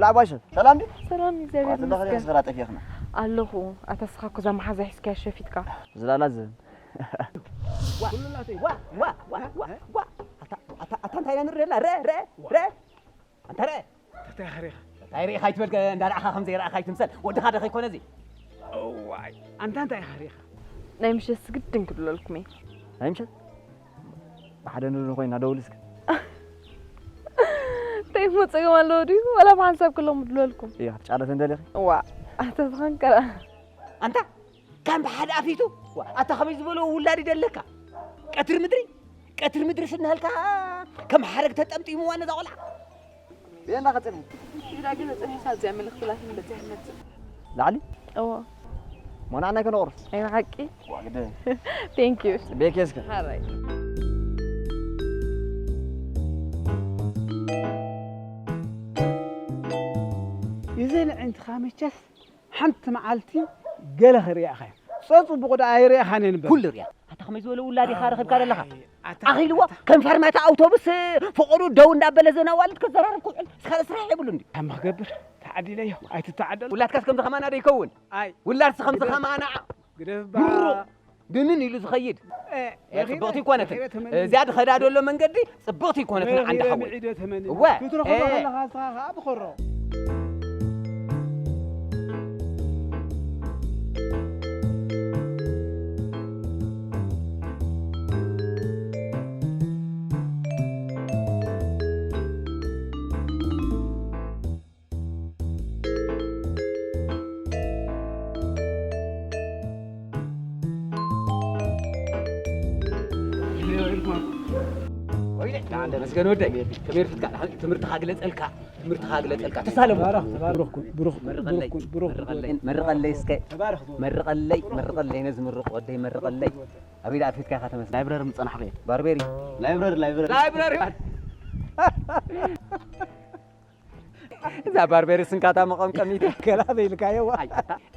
ላዕባሸ ሰላም ድዩ? ሰላም፣ እግዚኣብሔር ዋት እንዳኸደ ይመስገን። ስራ ጠፊኽና። ኣለኹ። ኣታ ስኻ እኮ እዛ መሓዛ ሒዝካያ ሸፊትካ። ዝላላ ዝን። ኣታ እንታይ ኢና ንርኢ ዘለና? ረ ረ ረ ኣንታ ረ እንታይ ሪኢኻ ይትበል፣ እንዳረኣኻ ከም ዘይረኣኻ ይትምሰል። ወድኻ ዶ ከይኮነ እዚ? እዋይ፣ ኣንታ እንታይ ኢኻ ሪኢኻ? ናይ ምሸት ስግድን ክብለልኩም እየ። ናይ ምሸት ብሓደ ንርኢ ኮይና ደውል እስከ። እንታይ እሞ ጸገም ኣለዎ ድዩ? ዋላ ብሓንሳብ ከለኹም ድለልኩም። እያ ክትጫረተ እንደለኺ? እዋ ኣተ ዝኾንከ ኣንታ ከም ብሓደ ኣፊቱ ኣታ ከመይ ዝበሎ ውላድ ይደለካ? ቀትሪ ምድሪ ቀትሪ ምድሪ ስናሃልካ ከም ሓረግ ተጠምጢምዋ ነዛ ቆልዓ። ብኤንዳ ከጽንሒ። ኢዳ ግን ጽንሒ ሳብ እዚኣ መልእኽቲ ላትን በዚሕ መጽእ። ላዕሊ? እዎ። ሞናዕና ከነቑርስ? ናይ ብሓቂ? ዋ ግደ። Thank you። ጽቤ ኬስከ? ሓራይ። ይዘን ዕንትኻ መቸስ ሓንቲ መዓልቲ ገለ ክርእያኻ እየ። ጸጹቡቑ ደኣ ኣይርእያኻን እየ ንበል። ኩሉ ርእያ። ኣታ ከመይ ዝበለ ውላድ ኢኻ ረኺብካ ዘለኻ? ኣኺልዎ ከም ፋርማታ ኣውቶቡስ ፈቐዱ ደው እንዳበለ ዘናዋልድ ከዘራርብ ክውዕል ስራሕ የብሉን ድዩ? ከም ክገብር ተዓዲለዮ ኣይትተዓደሉ። ውላድካስ ከምዚ ከማና ዶ ይከውን? ኣይ ውላድስ ከምዚ ከማና ግደፍባ። ምሩቕ ድንን ኢሉ ዝኸይድ። ጽብቕቲ ይኮነትን። እዚኣ ድኸዳ ደሎ መንገዲ ጽብቕቲ ይኮነትን። ዓንዲ ሓወይ። እወ ክትረኽቦ ከለኻ ንስኻ ከዓ ብኸሮ። መስገን ወደይ ከመይ ርፍትካ ትምህርትኻ ግለፀልካ ትምህርትኻ ግለፀልካ ተሳለሙ መርቐለይ መርቐለይ እስከ መርቐለይ መርቐለይ ነዚ ምርቕ ወደይ መርቐለይ ኣበይ ደኣ ፊትካ ኢኻ ተመስገን ላይብረሪ ምፀናሕኹ እየ ባርቤሪ ላይብረሪ ላይብረሪ ላይብረሪ እዛ ባርቤሪ ስንካታ መቐምቀሚት ገላ በይልካዮ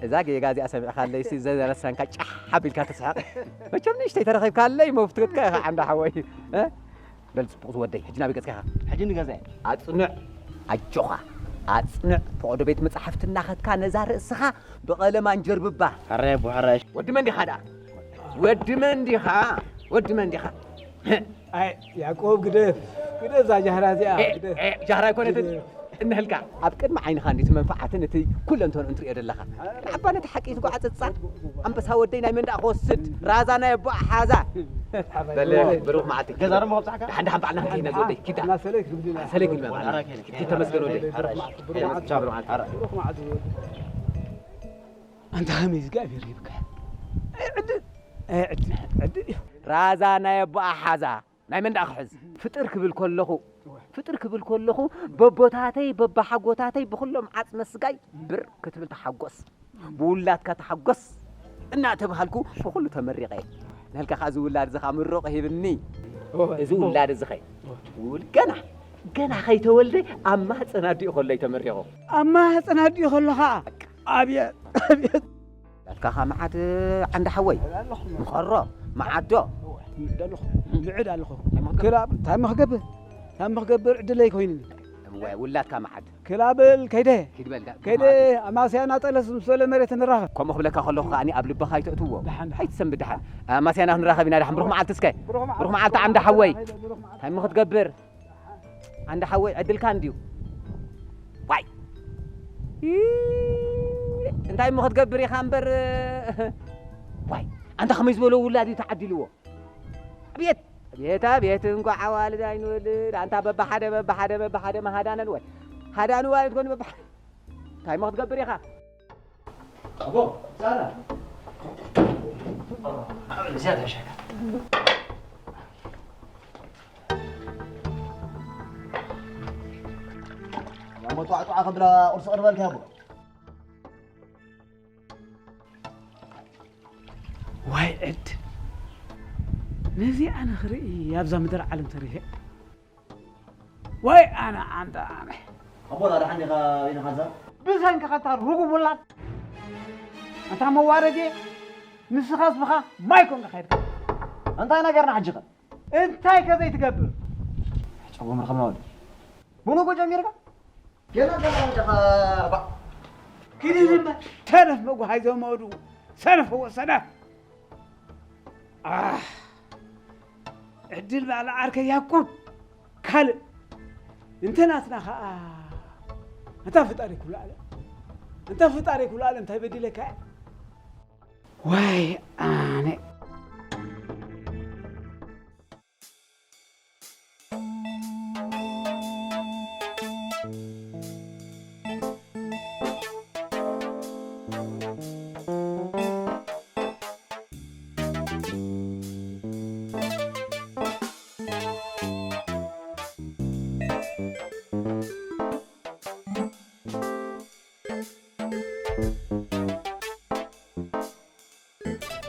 እዛ ጌጋ እዚኣ ሰሚዕካለይ ሲ ዘረሳንካ ጫሕ ኣቢልካ ትስሕቕ መቸም ንእሽተይ ተረኺብካለይ መፍትወትካ ኢኻ ዓንዳ ሓወይ በል ፅቡቕ ዝወደይ ሕጂ ናበይ ገፅካ ኢኻ ሕጂ ንገዛ ኣፅንዕ ኣጆኻ ኣፅንዕ ፈቐዶ ቤት መፃሕፍቲ እናኸድካ ነዛ ርእስኻ ብቐለም ኣንጀርብባ ሕራይ ኣቦ ሕራይ ወዲ መን ዲኻ ደኣ ወዲ መን ዲኻ ወዲ መን ዲኻ ኣይ ያዕቆብ ግደፍ ግደፍ እዛ ጃህራ እዚኣ ግደፍ ጃህራ ኣይኮነትን እንህልካ ኣብ ቅድሚ ዓይንኻ እንዲቲ መንፈዓትን እቲ ኩለንተንኡ እንትሪኦ ዘለኻ ንዓባ ነቲ ሓቂ ትጓዓፀፃ ኣንበሳ ወደይ ናይ መንዳእ ክወስድ ራዛ ናይ ኣቦ ሓዛ በለ ብሩኽ መዓልቲ ገዛ ደሞ ኣብፃሕካ ደሓን ደሓን በዓልና ክንከይድ ኢና ዝወደይ ኪዳ ሰለይ ክንመ ተመስገን ወደይ ኣንታ ከመይ እግዚኣብሔር ይብካ ኣይዕድል ኣይዕድል እዩ ራዛ ናይ ኣቦኣ ሓዛ ናይ መን ደኣ ክሕዝ ፍጥር ክብል ከለኹ ፍጥር ክብል ከለኹ በቦታተይ በባሓጎታተይ ብኩሎም ዓጽመ ስጋይ ብር ክትብል ተሓጎስ ብውላድካ ተሓጎስ እናተባሃልኩ ብኩሉ ተመሪቐ ናልካ ከዓ እዚ ውላድ እዚ ከዓ ምሩቕ ሂብኒ እዚ ውላድ እዚ ኸ ውል ገና ገና ከይተወልደ ኣብ ማህፀን ኣዲኡ ከሎ እዩ ተመሪቑ ኣብ ማህፀን ኣዲኡ ከሎ ከዓ ኣብየት ኣብየት ናትካኻ መዓት ዓንዲ ሓወይ ምኸሮ መዓዶ ምዕድ ኣለኹ ክላብ እንታይ ምክገብር እንታይ ምክገብር ዕድለይ ኮይኑኒ ውላድካ መዓት ክላብል ከይደ ከይደ ኣማስያና ጠለስ ምስ በለ መሬት ንራኸብ ከምኡ ክብለካ ከለኹ ከዓኒ ኣብ ልብኻ ኣይተእትዎ ኣይትሰንቢ ድሓን ኣማስያና ክንራኸብ ኢና ድሓን ብሩኽ መዓልቲ እስከ ብሩኽ መዓልቲ ዓንዲ ሓወይ እንታይ ምክትገብር ኣንዳ ሓወይ ዕድልካ እንድዩ ዋይ እንታይ እሞ ክትገብር ኢኻ እምበር ዋይ ኣንታ ከመይ ዝበሎ ውላድ እዩ ተዓዲልዎ ኣቤት ኣቤት ኣቤት እንኳዕ ኣዋልድ ኣይንወልድ ኣንታ በብሓደ በብሓደ በብሓደ መሃዳነን ወይ ሃዳን ዋልድ ኮን በብሓደ እንታይ እሞ ክትገብር ኢኻ ኣቦ ሳራ እዚኣ ተሻካ ያሞ ጧዕጧዓ ከብላ ቁርሲ ቅርበልካ ያቦ ዋይ ዕድ ነዚኣ ንኽርኢ ኣብዛ ምድር ዓለም ተሪፈ ዋይ ኣነ ኣንታ ኣነ ኣቦና ደሓን ዲኻ በይንኻ እዛ ብሰንኪ ኸታ ርጉም ውላድ ኣንታ መዋረዴ ንስኻስ ብኻ ማይ ኮንካ ኸይድካ እንታይ ነገርና ሕጂ ኸ እንታይ ከ ዘይትገብር ጨጎም ርኸብና ወዲ ብንጎ ጀሚርካ ገና ገና እንዲኻ ባ- ኪዲ ዝመ- ሰነፍ መጓሃይ ዘመዱ፣ ሰነፍ እዎ ሰነፍ። ኣህ፣ ዕድል ባዕላ ዓርከይ ያዕቆብ ካልእ። እንተ ናትና ኸኣ፣ እንታ ፍጣሪ ኩሉ ዓለም፣ እንታ ፍጣሪ ኩሉ ዓለም እንታይ በዲለካ እየ? ዋይ ኣነ።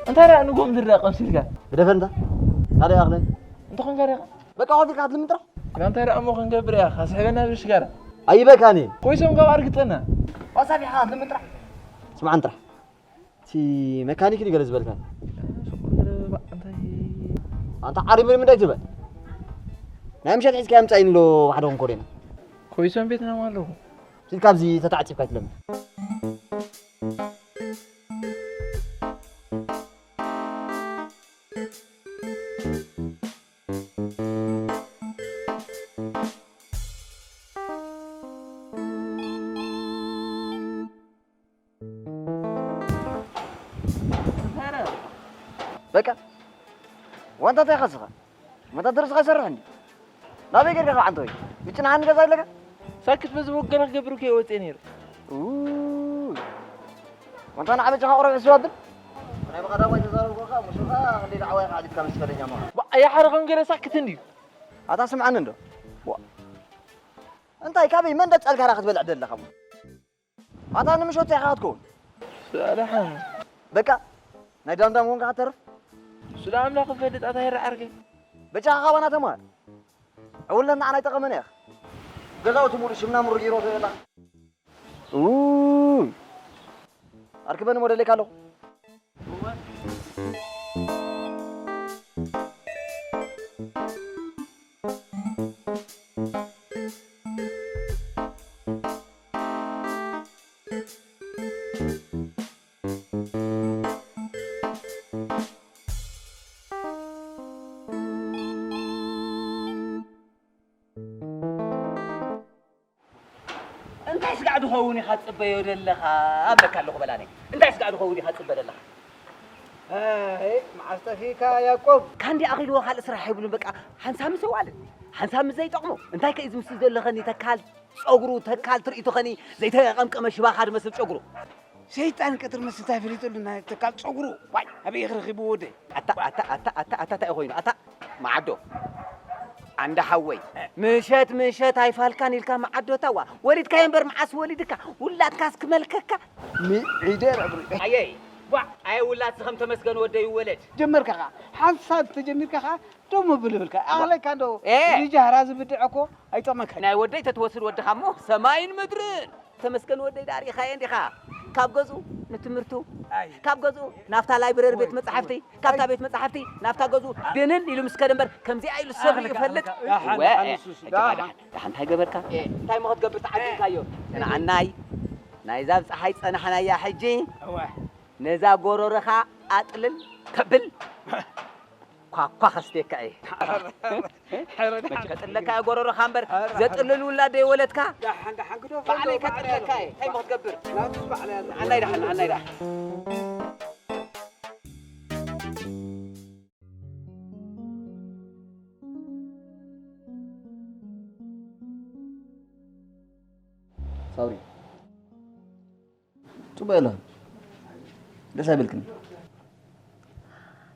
እንታይ ደኣ ንጎም ዝረኣ ቀምሲልካ? ግደፈንታ። ካልእ ይኣኽለኒ። እንተ ኾንካ ደኣ? በቃ ኮፍ ኢልካ ክትልምን ጥራሕ። እና እንታይ ደኣ እሞ ክንገብር እያ? ካስሕበና ብሽጋራ። ኣይበካኒ። ኮይሶም ካብ ኣርግጠና። ዋሳብ ኢኻ ክትልምን ጥራሕ። ስምዓን ጥራሕ። እቲ መካኒክ ድዩ ገለ ዝበልካ? ሱቕ ገለ ባ-፣ እንታይ? ኣንታ ዓሪ ምንም እንዳይትበል። ናይ ምሸት ሒዝካዮ ምጻኢኒ ኣሎ፣ ሓደ ክንኮ ደና። ኮይሶም ቤትና ኣለኹ። ሲል ካብዚ ተታዕጺፍካ ኣይትለምን። በቃ ዋንታ እንታይ ኸስኻ? መታደርስ ኸሰርሕ እንዲ ናበይ ገርካ ዓንተ ወይ ምጭናሃኒ ገዛ ኣለካ? ሳክት በዚ ወገነ ክገብር እኮ ወፅየ ነይሩ። ኡ፣ ዋንታ ንዓበጃኻ ቁረብ ሕስብ ኣብል። ናይ ብቐዳማይ ተዛረብኩኻ፣ ሙሽኻ ክንደይ ዳዕዋይ ኻዕዲትካ ምስ ፈለኛ ማ። ባ-፣ ኣያ ሓደ ከም ገለ ሳክት እንድዩ። ኣታ ስምዓኒ እንዶ። ዋ። እንታይ ካበይ መን ደጫልካ ዳ ክትበልዕ ደለኻ? ኣታ ንምሾት ኢኻ ክትከውን። ስለ ደሓን። በቃ ናይ ዳምዳም ኮንካ ክትተርፍ። ስለ ኣምላኽ ክፈልጥ ኣታ ይረዓርከይ። በጃኻ ካባና ተማሃር። ዕውልነት ንዓና ኣይጠቐመን ኢኻ። ገዛውቲ ሙሉእ ሽምና ምሩግ ይሮ ትብላ። ኡ፣ ኣርክበኒ ሞደለይካ ኣለኹ። እንታይ ስጋዕ ድኸውን ኢኻ ትጽበዮ ዘለኻ? ኣብለካ ኣለኹ በላነይ። እንታይ ስጋዕ ድኸውን ኢኻ ትጽበ ዘለኻ? ኣይ፣ መዓስ ጠፊእካ ያዕቆብ? ካንዲ ኣኺልዎ ካልእ ስራሕ የብሉን። በቃ፣ ሓንሳብ ምስ ኣዋልድ፣ ሓንሳብ ምስ ዘይጠቕሙ። እንታይ ከ እዩ ዝምስል ዘለኸኒ? ተካል ጸጉሩ፣ ተካል ትርኢቱ ኸኒ ዘይተቐምቀመ ሽባኻ ዝመስል ጸጉሩ። ሰይጣን ቀትሪ መስል እንታይ ፈሊጡሉ ናይ ተካል ጸጉሩ? ዋይ፣ ኣበይ ኢኺ ረኺብዎ ወደይ? ኣታ፣ ኣታ፣ ኣታ፣ ኣታ፣ ኣታ፣ እንታይ ኮይኑ? ኣታ፣ መዓዶ። ኣንዳ ሓወይ፣ ምሸት፣ ምሸት ኣይፋልካን ኢልካ መዓዶ ታዋ። ወሊድካዮ እምበር መዓስ ወሊድካ? ውላድካስ ክመልከካ? ምዒደ ረብሪ። ኣየይ፣ ቧዕ፣ ኣየ ውላድ ዝኸም ተመስገን ወደይ ይወለድ። ጀመርካ ኸዓ፣ ሓንሳብ ተጀሚርካ ኸዓ፣ ደሞ ብልብልካ። ኣኽለካ እንዶ፣ ኤ! እዚ ጃህራ ዝብድዐ እኮ ኣይጠቕመካን። ናይ ወደይ ተትወስድ ወድኻ እሞ ሰማይን ምድርን። ተመስገን ወደይ ዳር ኢኻየ እንዲኻ። ካብ ገዝኡ ንትምህርቱ፣ ኣይ። ካብ ገዝኡ ናብታ ላይብረሪ ቤት ወይ፣ መጻሕፍቲ፣ ወይ። ካብታ ኣይ። ቤት መጻሕፍቲ ናብታ ገዝኡ ኣይ። ድንን ኢሉ ምስ ከደ እምበር፣ ከምዚኣ ኢሉ ሰብ ኣኽለካ፣ ይፈልጥ? ኣኽለካ። ደሓን፣ ወ-፣ ደሓን፣ እ፣ ንሱ፣ እሱ፣ እጅኻ ደሓን። ደሓን። ደሓን እንታይ ገበርካ? እ። እንታይ ምኸት ገብር ተዓዲልካዮ? ንዓናይ ናይዛ ኣብ ጸሓይ ጸናሕናያ ሕጂ እወ። ነዛ ጎረረኻ ኣጥልል ተብል። ኳኳ ከስትየካ እየ። ኧረ፣ ኧረ፣ መች ከጥለካ እየ ጎረሮኻ እምበር፣ ኧረ፣ ዘጥልል ውላድ ዶ የወለድካ? ደሓን፣ ደሓን፣ ግደፎ፣ ባዕለይ ባዕለይ ከጥለካ እየ። እንታይ እሞ ክትገብር? ናቱ ባዕለይ ኣለኹ። ንዓናይ ደሓን፣ ንዓናይ ደሓን። ሳውሪ። ጽቡቕ የለኽን። ደስ ኣይበልክን።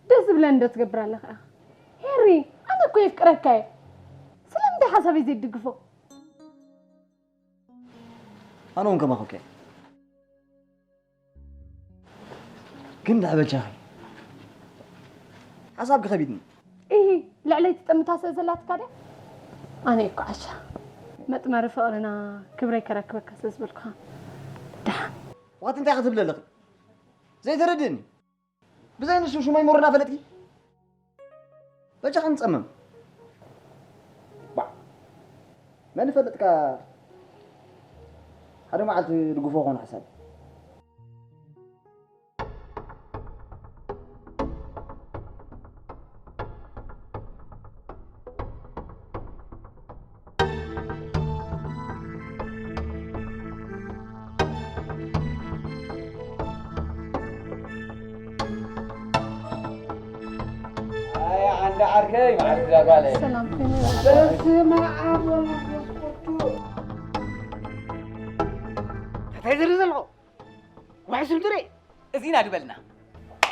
ደስ ዝብለኒ ዶ ትገብር ኣለኻ? ሄሪ፣ ኣነ እኮ የፍቅረካ እየ። ስለምንታይ ሓሳበይ ዘይትድግፎ? ኣነ እውን ከማኹ እኮ እየ። ግን እንድሕር በጃኺ፣ ሓሳብኪ ከቢድኒ። ኢሂ፣ ልዕለይ ትጠምታ ስለ ዘላትካ ድያ? ኣነ እኮ ዓሻ፣ መጥመሪ ፍቕርና ክብረይ ከረክበካ ስለ ዝበልኩኻ። ደሓን። ዋት እንታይ ክትብሊ ኣለኺ? ዘይተረድእኒ። ብዘይ ንሱ ሽመይ ምሩና ፈለጥኪ? በጃ ክንጸመም። ባ-፣ መን ፈለጥካ? ሓደ መዓልቲ ድግፎ ኾን ሓሳብ። ኣይ፣ ዓንዲ ዓርከይ፣ መዓልቲ ዛጓለ። ሰላም፣ ከመይ ውዒልኩም? በስመ ኣብ ወመንፈስ ቅዱስ። እንታይ ዝርኢ ዘለኹ? ውሕስም ትርኢ? እዚና ድበልና።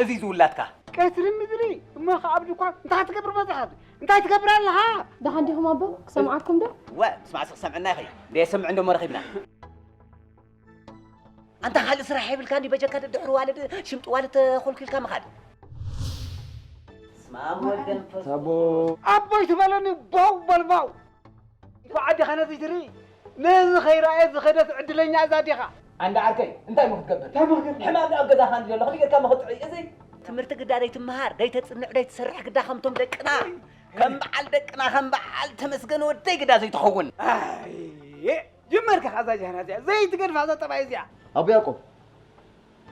እዚ ዝውላትካ። ቀትሪ ምድሪ፣ እሞ ኸዓ ኣብ ድኳን እንታይ ትገብር መጻኻ? እንታይ ትገብር ኣለኻ? ደሓን ዲኹም ኣቦ? ክሰምዓኩም ዶ? ወ፣ ስማዕ፣ ስቕ ሰምዕና ኢኺ። እንደ የሰምዕ እንዶ እሞ ረኺብና። ኣንታ ካልእ ስራሕ የብልካ እንዲ በጀካ ደድሕሪ ዋልድ ሽምጢ ዋልድ ተኾልኪልካ ምኻድ። ስማም ወልደ መንፈስ ታቦ። ኣቦይ ትበለኒ ባው በልባው። እንኳዕ ዓዲኻ ነዚ ትርኢ። ነዚ ከይረኣየ ዝኸደት ዕድለኛ እዛ ኣዴኻ። ኣንዳ ዓርከይ፣ እንታይ እሞ ክትገብር? እንታይ እሞ ክትገብር? ሕማም ኣብ ገዛኻ እንዲ ዘሎ ከመይ ጌርካ እሞ ክትጥዕይ? እዚ ትምህርቲ ግዳ ደይትመሃር፣ ደይተጽንዕ፣ ደይትሰርሕ ግዳ ከምቶም ደቅና፣ ከም በዓል ደቅና፣ ከም በዓል ተመስገን ወደይ ግዳ ዘይትኸውን። ኣይ፣ ጅመርካ እዛ ጃህና እዚኣ፣ ዘይትገድፋ እዛ ጠባይ እዚኣ። ኣቦ ያዕቆብ፣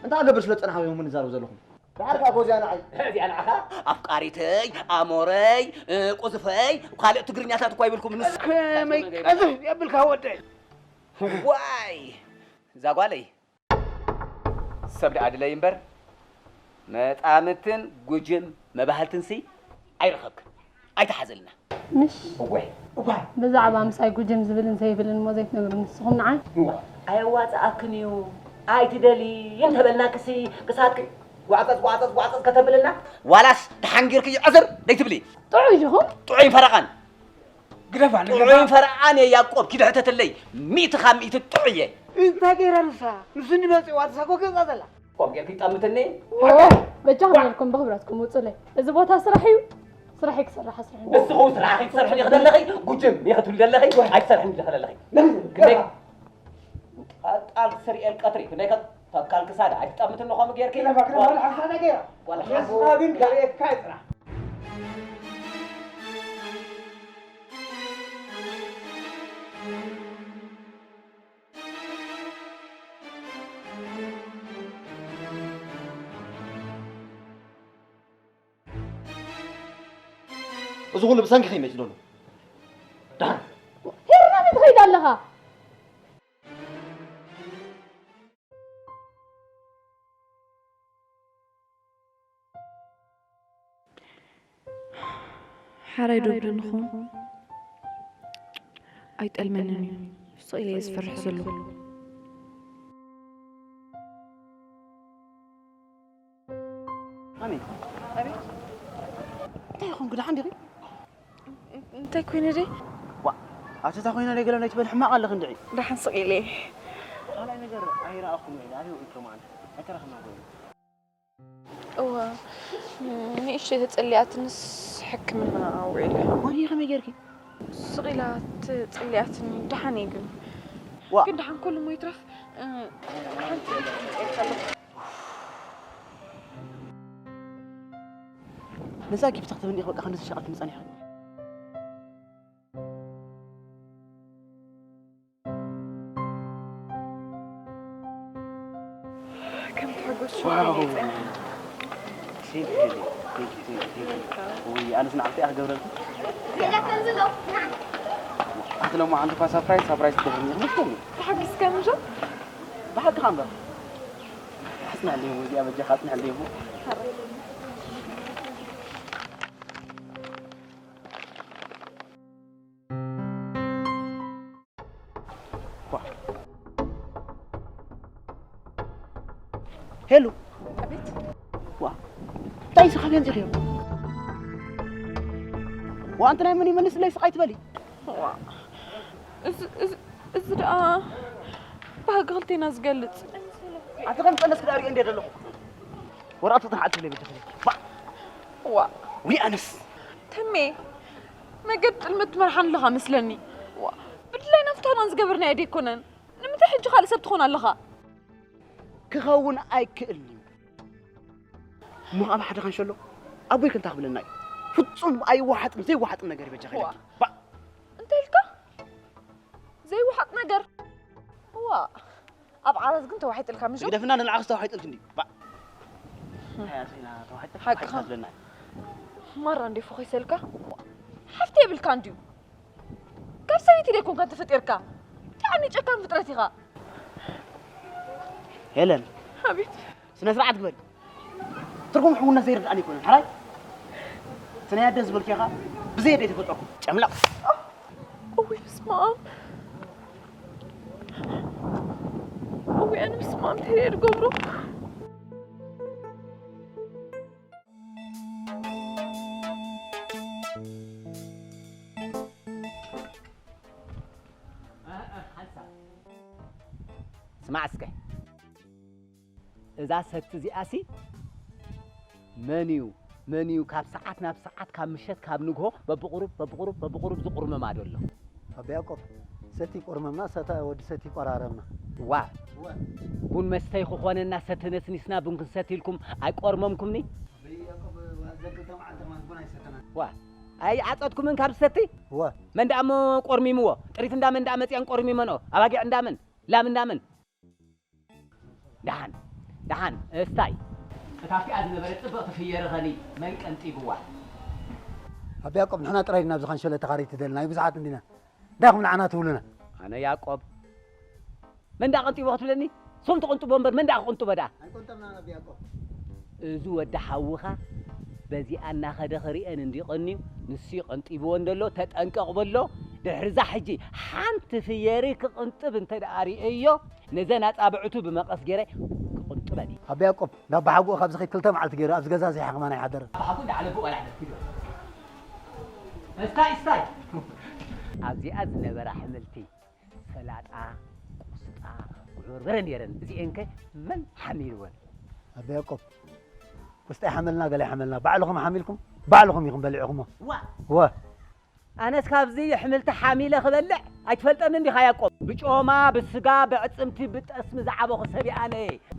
እንታይ ኣገብር ስለ ዝጸናሕኩም ኢኹም ንዛረቡ ዘለኹም? ደሓር ከኣ እኮ እዚኣ ንዓይ። እዚኣ ንዓኻ ኣፍቃሪተይ፣ ኣሞረይ፣ እ፣ ቁዝፈይ፣ ካልእ ትግርኛታት እኳ ይብልኩም ንስ-፣ ከመይ ቀዝፍ የብልካ ወደይ። ዋይ፣ እዛ ጓለይ። ሰብ ደኣ ድለይ እምበር፣ መጣምትን ጉጅም መባህልትንሲ ኣይረኸብክን። ኣይትሓዘልና። ምሽ እወ። እዋይ። ብዛዕባ ምሳይ ጉጅም ዝብልን ዘይብልን እሞ ዘይትነግሩኒ ንስኹም ንዓይ? እዋ። ኣየዋጽኣክን እዩ። ኣይትደሊ እንተበልናክሲ ክሳድኪ ጓዕጸጽ፣ ጓዕጸጽ፣ ጓዕጸጽ ከተብልና? ዋላስ ተሓንጊርኪ ይዕዝር ደይትብሊ? ጥዑይ ዲኹም? ጥዑይን ፈረቓን። ግደፋ፣ ንግደፋ። ጥዑይን ፈረቓን እየ ያዕቆብ፣ ኪድ ሕተተለይ። ሚእቲ ካብ ሚእቲ ጥዑይ እየ። እንታይ ገይራ ንሳ? ንሱ እንዲ መጺእዋ፣ ንሳ እኮ ገጻ ዘላ። ቆም ጌርኪ ጠምትኒ። ኦ፣ በጃኹም ኢልኩም ብኽብረትኩም ውጹለይ። እዚ ቦታ ስራሕ እዩ። ስራሐይ ክሰርሕ ኣስርሑኒ። ንስኺ እውን ስራሕኺ ክትሰርሒ ኢኺ ዘለኺ፣ ጉጅም ኢኺ ትብሊ ዘለኺ፣ ኣይትሰርሕን ኢኺ ዘለኺ። ነዚ ክንደይ ገባ። ቀጣል ስርኤል ቀትሪ፣ ክንደይ ከ-፣ ተካል ክሳዳ፣ ኣይትጠምትኒ ከምኡ ጌርኪ። ግደፋ፣ ግደፋ፣ ወላ ሓንሳብ ነገር። ወላ ንስኻ ሓንሳብ ግን ነገር። ከርእየካ እየ ጽናሕ። እዚ ኩሉ ብሰንኪ ከይመጽእ ዘሎ። ደሓን። ሄርና፣ መን ትኸይድ ኣለኻ? ሓራይ ዶ ብድንኹም ኣይጠልመንን እዩ። ስቕ ኢለ እየ ዝፈርሕ ዘለኹ። ኣሜን። ኣቤት። እንታይ ይኹን ግዳ ሓንዲኺ? እንታይ ኮይነ ደይ? ዋ፣ ኣተታ ኮይና ደይ ገለ ናይ ትበል ሕማቕ ኣለኺ እንድዒ። ደሓን ስቕ ኢለ እየ። ካልኣይ ነገር ኣይረኣኹም እየ። ኣበይ ውዒልኩም ኣነ? ኣይተረኽብና ኮይኑ። እወ፣ ንእሽተይ ተጸሊኣትንስ ሕክምና ውዒለ። ወዲኺ ከመይ ጌርኪ? ስቕ ኢላ ተጸሊኣትኒ፣ ደሓን እየ ግን። ዋ። ግን ደሓን ኩሉ እሞ ይትረፍ፣ እ፣ ሓንቲ ነዛ ጊፍቲ ክትህብኒ ኢኺ በቃ ክንድዚ ሸቐልቲ ምጸኒሕኺ። ከም ተሓጎስኩ ዋው። ኮይነ ይጸንሕ። Thank you, thank you, thank you, thank you. ውይ፣ ኣነስ ንዓኺ እያ ክገብረልኪ። ኣቲ ሎማዓንቲ እኳ ሳፕራይዝ፣ ሳፕራይዝ ትገብርኒ ኢኺ መስለኒ። ተሓጊስካ ምሻ? ብሓቂ እምበር። ኣጽንዕለይ እሞ፣ እዚኣ በጃኻ ኣጽንዕለይ እሞ። ዋ። ሄሉ። ኣቤት። ዋ። እንታይ ኢኺ ካበይ ኣምጺእኽዮ? ዋ፣ ኣንቲ ናይ መን ይመልስለይ ስቕ ኣይትበሊ። ዋ። እዚ፣ እዚ፣ እዚ ደኣ ባህጊ ክልቴና ዝገልጽ። ኣቲ ከም ቀነስ ክዳ ሪኦ እንደ ዘለኹ። ወረቐት ክትሓል ትብለይ በጃኺ። ዋ። ዋ። ዊ ኣነስ። ተሜ፣ መገዲ ጥልመት ትመርሓኒ ኣለኻ መስለኒ። ዋ፣ ብድላይና ፍታናን ዝገበርናዮ ደይኮነን። ንምንታይ ሕጂ ካልእ ሰብ ትኾን ኣለኻ? ክኸውን ኣይክእልን እዩ። እሞ ኣብ ሓደ ካንሸሎ ኣቦይ ክንታ ክብለና እዩ። ፍጹም ኣይወሓጥን፣ ዘይወሓጥን ነገር እዩ በጃኺ ዋ። ኢለኪ። ባ- እንታይ ኢልካ? ዘይወሓጥ ነገር? ዋ፣ ኣብ ዓራት ግን ተዋሒጥልካ ምሽ? ግደፍና ንዓኽስ ተዋሒጥልክ እንዲ። ባ- ሓቅኻ። ማራ እንዲ ፎኺሰልካ? ሓፍቲ የብልካ እንዲዩ። ካብ ሰበይቲ ደይኮንካ ተፈጢርካ። ብጣዕሚ ጨካን ፍጥረት ኢኻ። ሄለን። ኣቤት። ስነ ስርዓት ግበሪ። ትርጉም ሕውነት ዘይርድኣኒ ኣይኮነን። ሓራይ? ስነ ያደ ዝበልኪ ኢኻ። ብዘይ ኣደ ተፈጠርኩ። ጨምለቕ። እውይ፣ በስመ ኣብ። እውይ፣ ኣነ በስመ ኣብ፣ እንታይ እየ ዝገብሮ? ስማዕ እስከ፣ እዛ ሰቲ እዚኣሲ መን እዩ፣ መን እዩ ካብ ሰዓት ናብ ሰዓት፣ ካብ ምሸት ካብ ንግሆ በብቑሩብ፣ በብቑሩብ፣ በብቑሩብ ዝቑርምማ ዘሎ? ኣቢ ያዕቆብ፣ ሰቲ ይቆርመምና፣ ሰታ ወዲ ሰቲ ይቆራረምና። ዋ፣ ቡን መስተይ ክኾነና ሰቲ ነስኒስና ቡን ክንሰቲ ኢልኩም ኣይቆርመምኩምኒ? ኣቢ ያዕቆብ፣ ዘክልተ መዓልቲ ከማን ቡን ኣይሰተናን። ዋ፣ ኣይዓጸድኩምን ካብ ሰቲ? ዋ። መን ደኣ እሞ ቆርሚምዎ? ጥሪት እንዳ መን ደኣ መጺኣን ቆርሚመንኦ? ኣባጊዕ እንዳ መን? ላም እንዳ መን? ደሓን፣ ደሓን፣ እስታይ። እታ ኣብቲኣ ዝነበረት ጽብቕቲ ፍየሪ ኸኒ መን ቀንጢብዋ? ኣቢ ያዕቆብ፣ ንሕና ጥራይ ዲና ኣብዚ ኻንሸሎ ተኻረይቲ ዘለና? ናይ ብዙሓት እንዲና። እንታይ ኢኹም ንዓና ትብሉና? ኣነ ያዕቆብ፣ መን ደኣ ቀንጢቦ ክትብለኒ? ሶም ትቕንጥቦ እምበር መን ደኣ ክቕንጥቦ ደኣ? ኣይቆንጠብናን ኣቢ ያዕቆብ። እዚ ወዲ ሓውኻ በዚኣ እናኸደ ክርእየን እንዲ ቀንዩ፣ ንሱ እዩ ቀንጢብዎ እንደሎ፣ ተጠንቀቕ በሎ። ድሕርዛ ሕጂ ሓንቲ ፍየሪ ክቕንጥብ እንተ ደኣ ርእየዮ፣ ነዘን ኣጻብዕቱ ብመቐስ ገይረ ክቕንጥበን እየ። ኣቢ ያዕቆብ፣ ናብ ሓጉኡ ካብዚ ኸይድ ክልተ መዓልቲ ገይሩ ኣብዚ ገዛ ዘይሓኽማና ይሓደረ። ኣቢ ሓጉ እንዳዓለቡ ቆልዓ ደፊዶ። እስታይ፣ እስታይ። ኣብዚኣ ዝነበራ ኣሕምልቲ፣ ሰላጣ፣ ቆስጣ፣ ጉዕበርበረ ነይረን። እዚኤንከ መን ሓሚልወን? ኣቢ ያዕቆብ፣ ቆስጣ ይሓመልና፣ ገለ ይሓመልና፣ ባዕልኹም ሓሚልኩም፣ ባዕልኹም ኢኹም በሊዕኹሞ። ዋ! ወ። ኣነስ ካብዚ ኣሕምልቲ ሓሚለ ክበልዕ ኣይትፈልጠንን ዲኻ ያዕቆብ? ብጮማ፣ ብስጋ፣ ብዕጽምቲ፣ ብጠስሚ ዝዓበኹ ሰብ እየ ኣነ።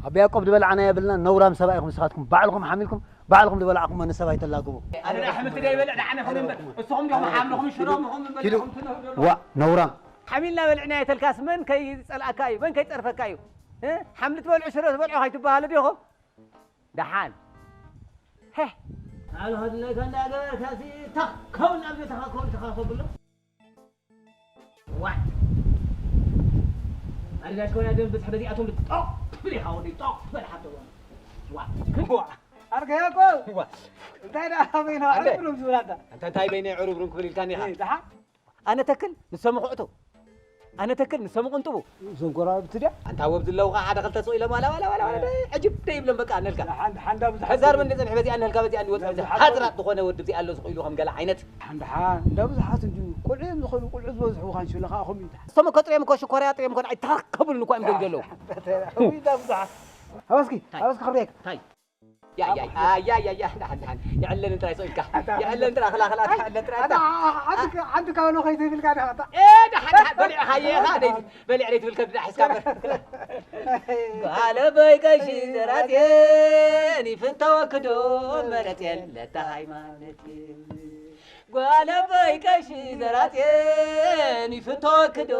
ኣቢ ያዕቆብ፣ ዝበላዕና የብልና፣ ነውራም ሰብኣይ ኢኹም ንስኻትኩም። ባዕልኹም ሓሚልኩም፣ ባዕልኹም ዝበላዕኩሞ ንሰብ ኣይተላግቡ። ኣነ ደኣ ኣሕምልቲ ደይበልዕ ደኣ ኣነ ኹን እምበር፣ እስኹም ዲኹም ሓምልኹም ሽሮምኹም እምበር ኪዱ። ኢኹም ትነህሩ ዘለኹም። ዋ፣ ነውራም። ሓሚልና በሊዕና የተልካስ መን ከይጸልኣካ እዩ? መን ከይጸርፈካ እዩ? እ? ሓምሊ ትበልዑ ሽሮ ትበልዑ ከይትበሃሉ ዲኹም? ደሓን። ሄ። ኣልሆድለይ ከንዳ ገበርካሲ ተኸውን ኣብ ቤትኻ ከውን ተኻኸብሎ። ዋይ። ኣድጋሽ ኮይና ደም ብዝሕ በዚኣቶም ጦቕ ትብል ኢኻ ወዲ ጦቕ ትበል ሓቶ። ዋ። ዋ። ኣርገ ያዕቆብ። ዋ። እንታይ ደኣ በይና ኣንተ። ዕርብርብ ዝብል ኣንታ? ኣንታ እንታይ በይነይ ዕርብርብ ክብል ኢልካኒ ኢኻ? እይ፣ ደሓን። ኣነ ተክል ንሶም ኹዕቱ። ኣነ ተክል ንሶም ቕንጥቡ። እዞም ጎረባብቲ ድያ? ኣንታ ወብ ዝለውኻ ሓደ ክልተ ስቕ ኢሎም ዋላ ዋላ ዋላ ዋላ ደይ ዕጅብ ደይ ይብሎም በቃ ኣነልካ። ደሓን ደሓን እንዳ ብዙሓት ተዛርበ እንደ ጸንሕ በዚኣ ኣነልካ በዚኣ እንወጽ በዚኣ ሓጽራት ዝኾነ ወዲ ብዚኣ ኣሎ ስቕ ኢሉ ከም ገለ ዓይነት። ደሓን ደሓን እንዳ ብዙሓት እንድዩ ቆልዑ እዮም ዝኾኑ ቆልዑ ዝበዝሑ ኻን ሽሎ ኸኣ ኸምኡ እዩ። እሶም እኮ ጥሪዮም እኮ ሽኮርያ ጥሪዮም እኮ ኣይተኸከቡልን እኮ እዮም ደም ዘለዉ። ወይ እንዳ ብዙሓት። ሃወስኪ፣ ታይ። ሃወስኪ ክብሬክ። ታይ። ያ፣ ያ፣ ያ፣ ያ፣ ያ፣ ያ፣ ደሓን፣ ደሓን። የዕለኒ ጥራይ ሰው ኢልካ። ኣታ፣ የዕለኒ ጥራይ፣ ኣኽላ፣ ኣኽላ፣ ኣታ፣ የዕለኒ ጥራይ፣ ኣታ፣ ኣታ። ሓንቲ፣ ሓንቲ ካብ ኖኸይ ዘይብልካ ዲኻ፣ ኣታ። ኤ፣ ደሓን፣ ደሓን፣ በሊዕኻ፣ የኻ፣ ደይ-፣ በሊዕ ደይትብል ከብዲ ዳሕ ሒዝካ በር። ጓለበይ ቀሺ ዘራትየን፣ ይፍተወክዶ መረትየን፣ ለታ ሃይማኖትየን። ጓለበይ ቀሺ ዘራትየን፣ ይፍተወክዶ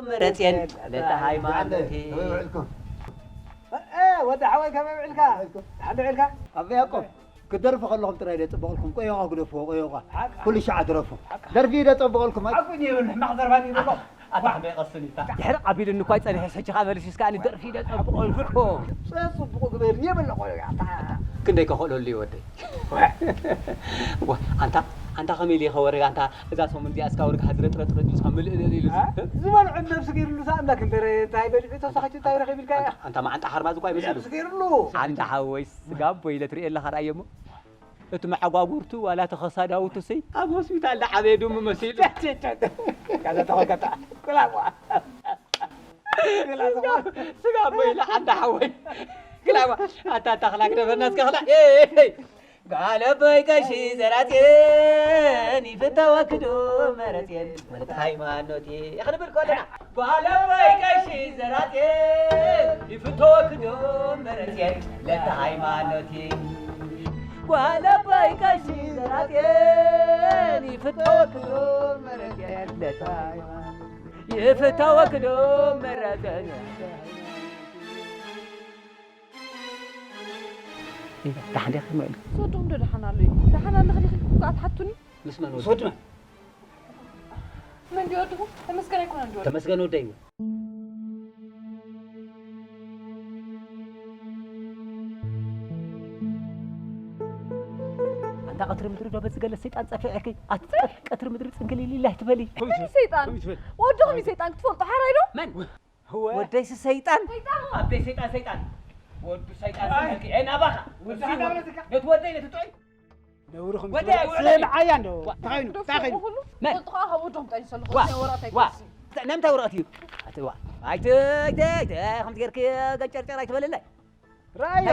መረትየን፣ ለታ ሃይማኖትየን። እ፣ ወዲ ሓወይ ከመይ ውዕልካ? ደሓን ዶ ውዕልካ? ኣበይ ያዕቆብ? ክደርፉ ከለኹም ጥራይ ደጸብቐልኩም፣ ቆዮቓ ግደፍዎ፣ ቆዮቓ። ሓቅ። ኩሉ ሻዕ ድረፉ። ሓቅ። ደርፊ ደጸብቐልኩም፣ ኣይ- ሓቁ እዩ፣ ሕማቕ ዘረባ እዩ ዘሎ። ኣታ ከመይ ቀስን ኢልካ? ድሕሪ ቃቢሉኒ እኳ ይጸንሐስ፣ ሕጂ ከኣ መሊሱ እስከ ኣነ ደርፊ ደጸብቐልኩም። ጸጽብቑ ግበር፣ የበለ ቆዮ፣ ኣታ። ክንደይ ከኸእለሉ እዩ ወደይ? ዋ፣ ኣንታ፣ ኣንታ ከመይ ኢሉ ይኸወረ፣ ኣንታ እዛ ሰሙን እዚኣ እስካ ወርግኻ ዝረጥረጥረጥ ኢሉ እስካ ምልእልእል ኢሉ እ? ዝበልዑ ነብሲ ገይሩሉ እዛ ኣምላክ እንተ እንታይ በሊዑ ተሳኺቱ እንታይ ረኺብ ኢልካ እያ? ኣንታ መዓንጣ ሓርማዝ እኳ ይመስል። ነብሲ ገይሩሉ። ኣንታ ሓወይ ስጋ ኣቦ ኢለ ትርእየ ኣለኻ ርኣየሞ። እቲ መዓጓጉርቱ ዋላ እቲ ኸሳዳውቱሲ ኣብ ሆስፒታል ዝዓበየ ድሙ መሲሉ። ካዛ ተኸከታ። ክላዋ። ስጋ ኣቦ ኢለ ኣንታ ሓወይ። ክላዋ። ኣታ ኣታ ክላ ግደፈና እስከ ክላ። ኤይ፣ ኤይ፣ ኤይ። ጓል ኣቦይ ቀሺ ዘራጽየን ይፍተወክዶ መረጽየን መርት ሃይማኖቴ። ክንብል ከለና ጓል ኣቦይ ቀሺ ዘራጽየን ይፍተወክዶ መረጽየን ለተ ሃይማኖቴ። ጓል ኣቦይ ቀሺ ዘራጽየን ይፍተወክዶ መረጽየን ለተ ሃይማኖቴ። ይፍተወክዶ መረጽየን ደሓን ዲኺ? መን? ዝወድኹም ዶ ደሓን ኣሎ እዩ? ደሓን ኣለኺ ዲኺ? እኮ ኣትሓቱኒ። ምስ መን ወዲ? ምስ ወዲ መን? መን ድዩ ወድኹም? ተመስገን ኣይኮነን ድዩ ወድኹም? ተመስገን ወደይ እዩ። ኣንታ ቀትሪ ምድሪ ዶ በዚ ገለ ሰይጣን ጸፊዐኪ? ኣቲ ቀትሪ ምድሪ ጽንግሊል ኢላ ትበሊ። መን እዩ ሰይጣን? ወድኹም እዩ ሰይጣን ክትፈልጡ ሓራይ ዶ? መን? ወደይሲ ሰይጣን። ሰይጣን። ኣበይ ሰይጣን፣ ሰይጣን? ወዱ ሰይጣን ኣይ። ሰይጣን። ኤ፣ ናባኻ። ወዱ ወደይ ነቲ ጥዑይ። ነውርኹም ወደይ ይትበል። ኣይውዕልን። ስምዓያ እንዶ። ዋ። እንታይ ኮይኑ? እንታይ ኮይኑ? ኩሉ መን? ወድኻ ካብ ወድኹም ጠኒሰ ኣለኹ። ዋ። ናይ ወረቐት ዋ። ኣይኮንስን። እንታይ ወረቐት እዩ? ኣቲ ዋ። ኣይተ-፣ ኣይተ-፣ ኣይተ-፣ ከምዚ ጌርኪ ገጨርጨር ኣይትበልለይ። ራዮ።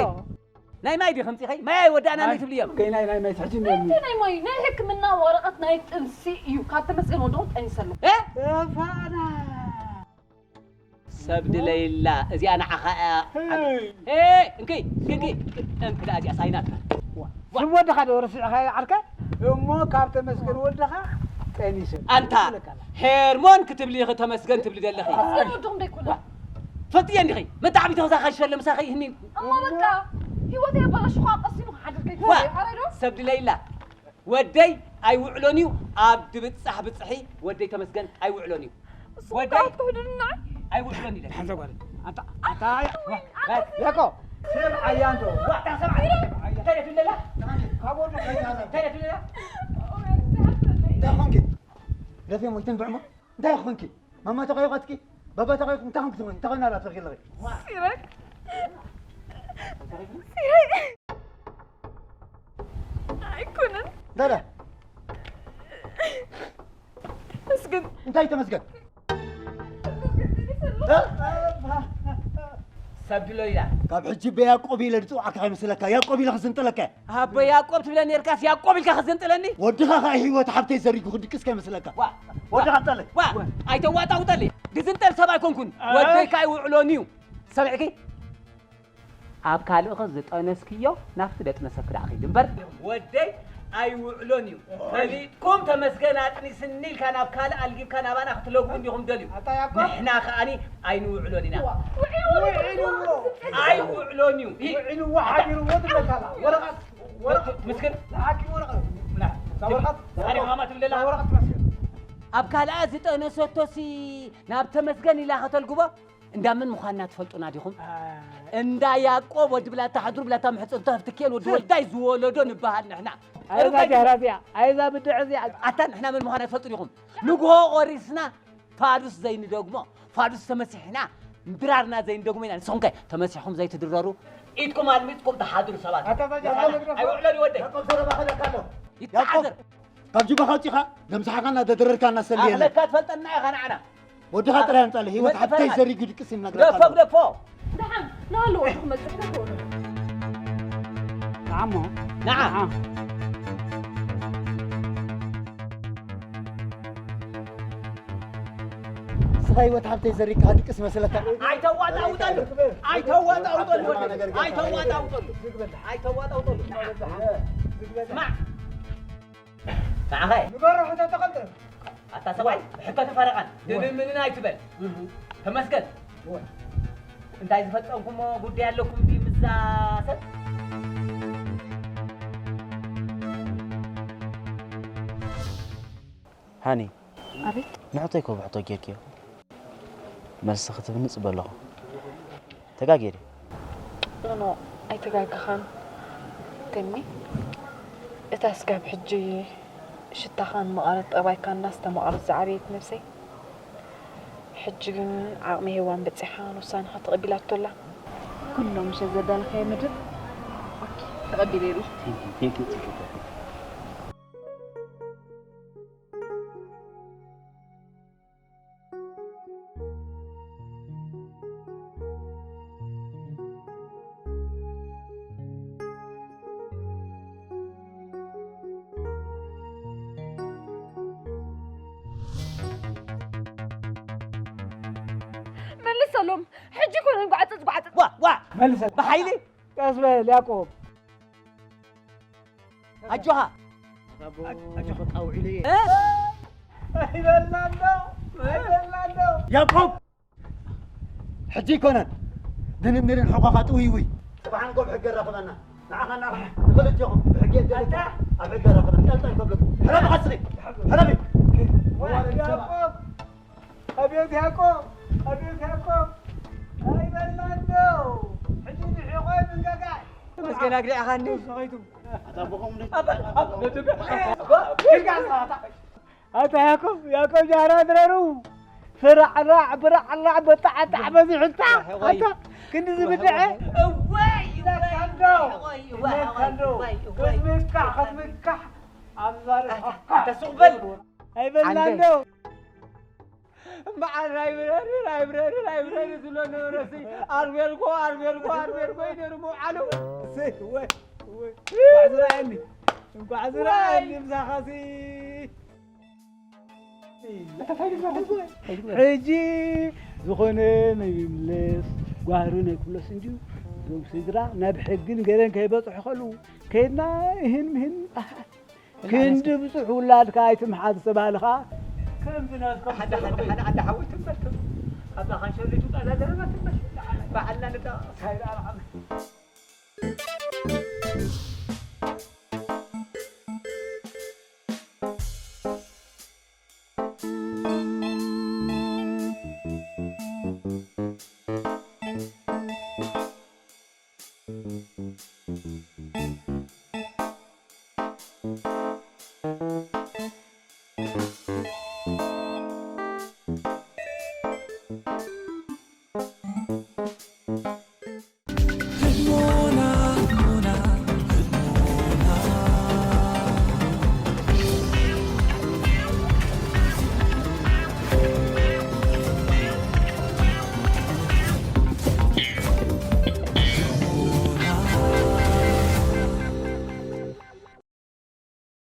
ናይ ማይ ድዩ ከምፂኸይ? ማይ ኣይወዳእናን ማይ። እዩ ትብልዮም። ከይ ናይ፣ ናይ ማይ ትሕጂ እንታይ ናይ ማይ? ናይ ሕክምና ወረቐት ናይ ጥንሲ እዩ። ካብ ተመስገን ወድኹም ጠኒሰ ኣለኹ። እ? እፋና። ሰብ ድለይላ፣ እዚኣ ንዓኻ እያ። ሄይ! ሄይ! እንኪ፣ እንኪ፣ እንኪ ደኣ እዚኣ ሳይናት። ዋ፣ ዋ። ስም ወድኻ ዶ ረሲዕኻዮ ዓርከ? እሞ ካብ ተመስገን ወድኻ ጠኒሰ። ኣንታ፣ ይብለካ ኣላ። ሄርሞን ክትብሊ ኢኺ ተመስገን ትብሊ ዘለኺ። ተመስገን ወድኹም ዶ ኣይኮነን? ዋ፣ ትፈልጥዮ እንዲኺ? መታዕቢቲ ኸዛ ኸይሸለ ምሳኺ ይህኒ። እሞ በቃ፣ ህይወተይ ኣበላሽኹ፣ ቀሲኑ ክሓድር ከይትብል ዋ፣ ኣረ ዶ? ሰብ ድለይላ። ወደይ ኣይውዕሎን እዩ፣ ኣብ ድብጻሕ ብጽሒ ወደይ ተመስገን ኣይውዕሎን እዩ። እሱ ወደይ ከኣ ትውዕሉና? ኣይውዕሎን ኢለ። ሓንሳ ጓል። ኣታ፣ ኣታ፣ ኣታ፣ ወይ፣ ዋ፣ ኣታ፣ ያቆ። ሰብ ኣያንቶ። ዋ፣ ኣታ ሰብኣይ። እንታይ ትብለላ? ካብ ወዱ እንታይ ትብለላ? እንታይ ኮንኪ? ደፊኦም ወይ ትንብዕሞ? እንታይ ኮንኪ? ማማ ተቐይቆትኪ? ባባ ተቐይቁ? እንታይ ኮንኪ ትኾኒ? እንታይ ኮይና ኣላ ትፈርቂ ኣለኺ? ሲራክ። ሲራክ። ኣይኮነን። እንታይ ደኣ? ተመስገን። እንታይ ተመስገን? ተመስገን። እ? ሰብ ድሎ ኢላ። ካብ ሕጂ በያዕቆብ ኢለ ዝፅውዓካ ከይመስለካ፣ ያዕቆብ ኢለ ክዝንጥለካ። ኣቦ ያዕቆብ ትብለኒ ነርካስ ያዕቆብ ኢልካ ክዝንጥለኒ? ወድኻ ኸኣ ህይወት ሓብተይ ዘሪጉ ክድቅስ ከይመስለካ። ዋ፣ ወድኻ ዋ፣ ጠለ። ዋ፣ ኣይተዋጣውጠለይ። ድዝንጠል ሰብ ኣይኮንኩን። ኣይ። ወደይ ከኣ ኣይውዕሎን እዩ። ሰሚዕኪ? ኣብ ካልእኺ ዝጠነስክዮ ናብቲ ደጥነሰኪ ደኣ ኺድ እምበር። ወደይ ኣይውዕሎን እዩ። ፈሊጥኩም ተመስገን ኣጥኒስኒ ኢልካ ናብ ካልእ ኣልጊብካ ናባና ክትለግቡ እንዲኹም ደልዩ። ኣታ ያዕቆብ። ንሕና ከኣኒ ኣይንውዕሎን ኢና። ዋ፣ ውዒሉ፣ ውዒሉ። ኣይውዕሎን እዩ። ውዒሉ፣ ውዒሉ፣ ሓዲሩ፣ ወዲ መታላ። ወረቐት፣ ወረቐት። ምስክር። ንሓኪም ወረቐት። ና፣ እዛ ወረቐት። ታሪኽ ማማ ትብለላ። እዛ ወረቐት ትመስል። ኣብ ካልኣ ዝጠነሰቶሲ ናብ ተመስገን ኢላ ከተልግቦ? እንዳ መን ምዃንና ትፈልጡና ዲኹም? አ። እንዳ ያዕቆብ ወዲ ብላታ ሓድሩ ብላታ ምሕጽንቶ ሃፍትኬን ወዲ ስም። ወልዳይ ዝወለዶ ንበሃል ንሕና። ኣይዛ ሩባይ ጃህራ እዚኣ፣ ኣይዛ ብድዕ እዚኣ። ኣታ ንሕና መን ምዃንና ትፈልጡ ዲኹም? ንግሆ ቆሪስና ፋዱስ ዘይንደግሞ፣ ፋዱስ ተመሲሕና ድራርና ዘይንደግሞ ኢና። ንስኹም ከ ተመሲሕኩም ዘይትድረሩ? ኢድኩም ኣልሚጽኩም ትሓድሩ ሰባት። ኣታ እዛ ጃህራ መታና መድረኽ ኣይውዕሎን ይወደይ። ያዕቆብ ዘረባ ከለካ ኣሎ። ይተዓዘር። ያዕቆብ። ካብ ጅባኻ ኣውጺኻ፣ ደምሳሕኻ እናደደረርካ እናሰልየና። ኣኽለካ ትፈልጠና ኢኻ ንዓና። ወድኻ ጥራይ ኣምጻለይ፣ ህይወት ወዲ ሓብተይ ፈረቓ። ዘሪጉ ድቅስ ይነግረካ ግደፎ፣ ኣሎ። ግደፎ። ደሓን፣ ንሃሎ ወዲ ክመጽእ ግደፎ። ንዓሞ። ንዓ። ንዓ። ንስኻ ህይወት ሓብተይ ዘሪግካ ድቅስ ይመስለካ? ኣይተዋጣውጠሉ፣ ኣይተዋጣውጠሉ፣ ኣይተዋጣውጠሉ፣ ኣይተዋጣውጠሉ። ስማዕ። ንዓኸ? ንገሮ፣ ሕቶ ተቐልጠ። ኣታ ሰብኣይ፣ ሕቶ ተፈረቓን፣ ድምምንን ኣይትበል። እህ። ተመስገን። እወ። እንታይ ዝፈጸምኩሞ ጉዳይ ኣለኩም ድዩ ምስዛ ሰብ? ሃኒ። ኣቤት። ንሕቶይ እኮ ብሕቶ ጌርክዮ። መልሲ ክትህብኒ እጽበ ኣለኹ። ተጋግየ ድየ? ኖ፣ ኖ፣ ኣይተጋገኻን። ተሚ፣ እታ ስጋብ ሕጂ ሽታኻን መቐረት ጠባይካን እናስተማቐረት ዝዓበየት ነብሰይ፣ ሕጂ ግን ዓቕሚ ሄዋን በጺሓ ንውሳኔኻ ተቐቢላቶ ኣላ። ኩሎም ምሸት ዘዳለኻዮ መደብ፣ ኦኬ፣ ተቐቢለ ኣለኹ። Thank you, thank you, thank you. መልሰሎም። ሕጂ ኮነ ጓዕጽጽ ጓዕጽጽ። ዋ፣ ዋ። መልሰ። ብሓይሊ። ቀስ በል ያዕቆብ። ኣጆኻ። ኣጆኻ። እ? ኣይበልና ኣሎ፣ ኣይበልና ኣሎ። ያዕቆብ! ሕጂ ኣይኮነን። ድንድንን ሕቆኻ ጥውይውይ። ጽባሕ ንጎብ ሕጊ ኣራኽበና። ንዓኻ ንዓኻ ንኽልቴኹም ብሕጊ የገድድ። ኣብ ሕጊ ኣረኽና ጠልጠል ከብለኩም። ሕረቢ ኸስኺ። ሕረቢ። መዋረዲ ሰብኣ። ያዕቆብ! ኣቤት ያዕቆብ! ኣቤት ያዕቆብ! ኣይበላን ዶ! ሕጂ ንሒቖ ይምንገጋይ። መስገን ኣግዲዕኻኒ። ኣታ ኣቦኹም ዶ? ኣባ፣ ኣባ፣ ነቱ፣ ኣባ፣ ኣባ፣ ኣታ ያዕቆብ፣ ያዕቆብ ጃራ ድረሩ። ፍራዕራዕ፣ ብራዕራዕ፣ በጣዕጣዕ በዚሑልካ። ኣታ ክንዲ ዝብድዐ። እዋይ፣ እዋይ፣ ለካ እንዶ፣ እዋይ፣ እዋይ፣ ለካ እንዶ። እዋይ፣ እዋይ። ክትምካሕ፣ ክትምካሕ። ኣብ ዛርብ ኣታ፣ ኣታ ሱቕ በል። ኣይበላን ዶ? እምበዓል ላይብረሪ፣ ላይብረሪ፣ ላይብረሪ ዝብሎ ነበረሲ። ኣርቤልኮ፣ ኣርቤልኮ፣ ኣርቤልኮ እዩ ነይሩ ምውዓሉ። እሰይ፣ እወ፣ እወ። እንኳዕ ዝረኣየኒ፣ እንኳዕ ዝረኣየኒ ምሳኻሲ። ሕጂ ዝኾነ መን ይምለስ፣ ጓህሪ ናይ ኩሎስ እንድዩ። እዞም ስድራ ናብ ሕግን ገለን ከይበጽሑ ከለዉ፣ ከይድና እህን ምህን ክንዲ ብዙሕ ውላድካ ኣይትምሓዝ ዝተባህለ ኸኣ፣ ከምዚ ናትኩም ሓደ፣ ሓደ፣ ሓደ፣ ሓደ ሓዊ ትንበልኩም። ኣታ ኻንሸሊቱ ቃዛ ዘረባ ትንበል። በዓልና ንዳ ሳይዳ ኣርዓም።